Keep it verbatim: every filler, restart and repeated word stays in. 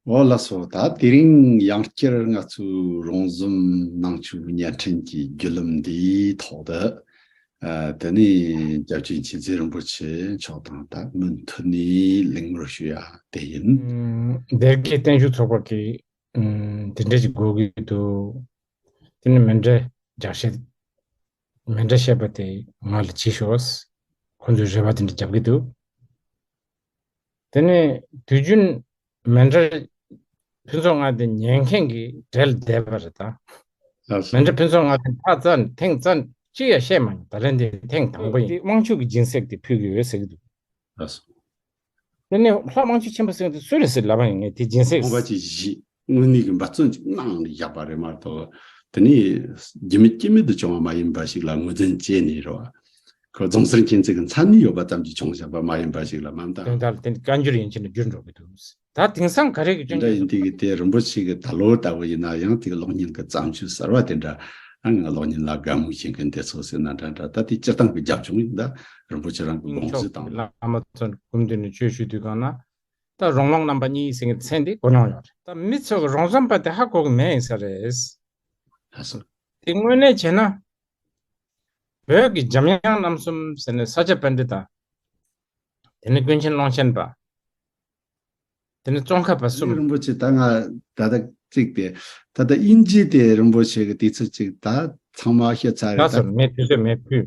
འོ་ལགས་སོ། ད་དེ་རིང་ཡང་བསྐྱར་ང་ཚོའི་རོང་ཟོམ་ནང་ཆོས་བརྙན་འཕྲིན་གྱི་བརྒྱུད་ལམ་འདིའི་ཐོག་ཏུ། ཨ། དེ་ནས་སྐྱབས་རྗེ་མཁྱེན་བརྩེ་རིན་པོ་ཆེ་མཆོག་དང་ད་མུ་མཐུད་ནས་གླེང་མོལ་ཞུ་ཡ་དེ་ཡིན། ཨུམ། སྡེ་དགེ་བརྟན་བཞུགས་ཚོགས་པ་གིས། ཨུམ། དེ་འདྲ་ཞིག་དགོས་ཀྱི་འདུག་དེ་ནི་མཎྜལ་རྒྱག་བཤད། མཎྜལ་བཤད་པ་དེ་ང་ལ་བྱེད་ཤོག་ཁོ་ཚོས་རེ་བ་དེ་འདྲ་བརྒྱབ་ཀྱི་འདུག་དེ་ནས་དུས་རྒྱུན་མཎྜལ་ཕུན་ཚོགས་ལྔ་ལྡན་ཉན་མཁན་གྱི་གྲལ་བསྡད་པ་རེད་ད། ལགས་སོ། མཎྜལ་ཕུན་ཚོགས་ལྔ་ལྡན་ཕར་བཙལ་ཐེངས་བཙལ་གཅིག་ཡང་བཤད་མ་མྱོང་། ད་ལན་འདི་ཐེངས་དང་པོ་ཡིན། དེ་དབང་ཕྱུག་གི་སྦྱིན་སྲེག་དེ་ཕུལ་གྱི་ཡོད་ཟེར་གྱི་འདུག་ལགས་སོ། དེ་ནས་ལྷ་དབང་ཕྱུག་ཆེན་པོ་ཟེར་མཁན་དེ་སུ་རེད་ཟེར་ལབ་པ་ཡིན། ངས་དེ་སྦྱིན་སྲེག་ཁོང་པ་ཅིག་བཞི་དངོས་གནས་ཀྱི་འབད་བརྩོན་ཅིག་གནང་ནས་བཞག་པ་རེད་མ་གཏོགས། དེ་ནས་རྒྱུ་མེད་རྐྱེན་མེད་དུ་བྱུང་བ་མ་ཡིན་པ་ཞིག་ལ་ངོས་འཛིན་བྱས་ནས་རེད་བ། ཁོ་རྫོང་སར་མཁྱེན་བརྩེ་གི་མཚན་ནས་ཡོད་པ་ཙམ་གྱིས་བྱུང་བཞག་པ་མ་ཡིན་པ་ཞིག་ལ་མ་གཏོགས། དོན་དག་ལ་བརྟེན་ནས་བཀའ་འགྱུར་ཡན་ཆད་ནས་བསྒྱུར་འགྲོ་གི་འདུག་ད་དེང་སང་ག་རེ་གི་སྐྱོན་དེ་འདྲ་ཡིན་དུས་ཀྱི་དེ་རིན་པོ་ཆེ་གི་ད་ལོ་ལྟ་བུ་ཡིན་ན་ཡང་དེ་གི་གློག་བརྙན་གི་བརྩམས་ཆོས་གསར་བ་དེ་འདྲ། ཨ། ང་གློག་བརྙན་ལ་དགའ་མོས་བྱེད་མཁན་དེ་ཚོ་ཟེར་ན་འདྲ་འདྲ། ད་དེ་སྤྱིར་བཏང་གི་རྒྱབ་ལྗོངས་ཡིན། ད་རིན་པོ་ཆེ་རང་གི་དགོངས་གཞི་དང་། བླ་མ་ཚོ་གུམ་བསྟུན་ནས་ཆོས་ཞུ་དུས་སྒང་ན། ད་རོང་ལུང་རྣམ་པ་གཉིས་ཟེར་མཁན་མཚན་དེ་གོ་མྱོང་ཡོད་རེད། ད་མི་ཚོ་གི་རོང་ཟོམ་པ་དེ་ཧ་གོ་གི་མེད་ཡིན་ས་རེད། ལགས་སོ། དེ་དངོས་གནས་བྱས་ན། བོད་ཀྱི་འཇམ་དབྱངས་རྣམ་གསུམ་ཟེར་ནས་ས་སྐྱ་པཎྜི་ཏ། དེ་ནས་ཀུན་མཁྱེན་ཀློང་ཆེན་པ། དེ་ནས་ཙོང་ཁ་པ་གསུམ། རིན་པོ་ཆེ་ད་ང་ད་ལྟ་གཅིག་དེ། ད་ལྟ་དབྱིན་ཇི་དེ་རིན་པོ་ཆེ་གི་དུས་ཚོད་ཅིག་ད་ཚང་མ་བཤད་ཚར་རེད། ད་ལགས་སོ། ངས་དུས་ཚོད་མེད་ཕུལ།